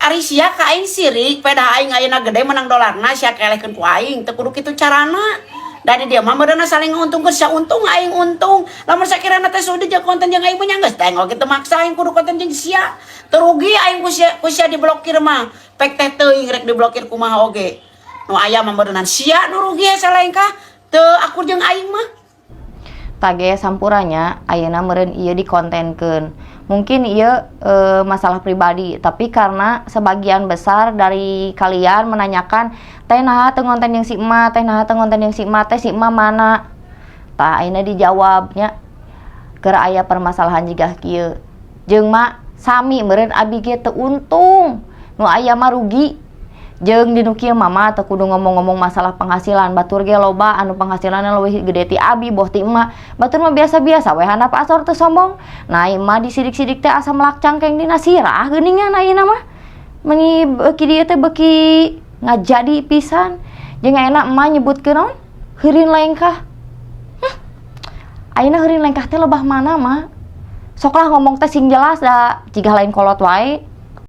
Ari sia ka aing sirik, pedah aing ayeuna gede menang dolarna sia kelehkeun ku aing, teu kudu kitu carana. Dari dia mah meureunna saling nguntungkeun, sia untung aing untung. Lamun sakirana teh sudi jeung konten jeung aing mah nya geus teh kitu maksa aing kudu konten jeung sia. Teu rugi aing ku sia diblokir mah. Pek teh teuing rek diblokir kumaha oge. Nu aya mah meureunan sia nu rugi hese lengkah teu akur jeung aing mah. Tah ge sampura nya, ayeuna meureun ieu dikontenkeun. Mungkin ieu masalah pribadi, tapi karena sebagian besar dari kalian menanyakan, "Teh, naha teu ngonten jeung si emak? Teh, naha teu ngonten jeung si emak? Teh, si emak mana?" Tah, ayeuna dijawabnya keur aya permasalahan jiga kieu. Jeung mak sami meureun abi ge teu untung, nu aya mah rugi. Jeung di nu kieu mah teu kudu ngomong-ngomong masalah penghasilan, batur ge loba anu penghasilanna leuwih gede ti abi boh ti emak. Batur mah biasa-biasa we handap asor, teu sombong. Nah, emak disidik-sidik teh asa melak cangkeng dina sirah geuningan ayeuna mah. Meuni beuki dieu teh beuki ngajadi pisan. Jeung ayeuna emak nyebutkeun naon? Heurin lengkah. Ayeuna heurin lengkah teh lebah mana, mah? Sok lah ngomong teh sing jelas da jiga lain kolot wae.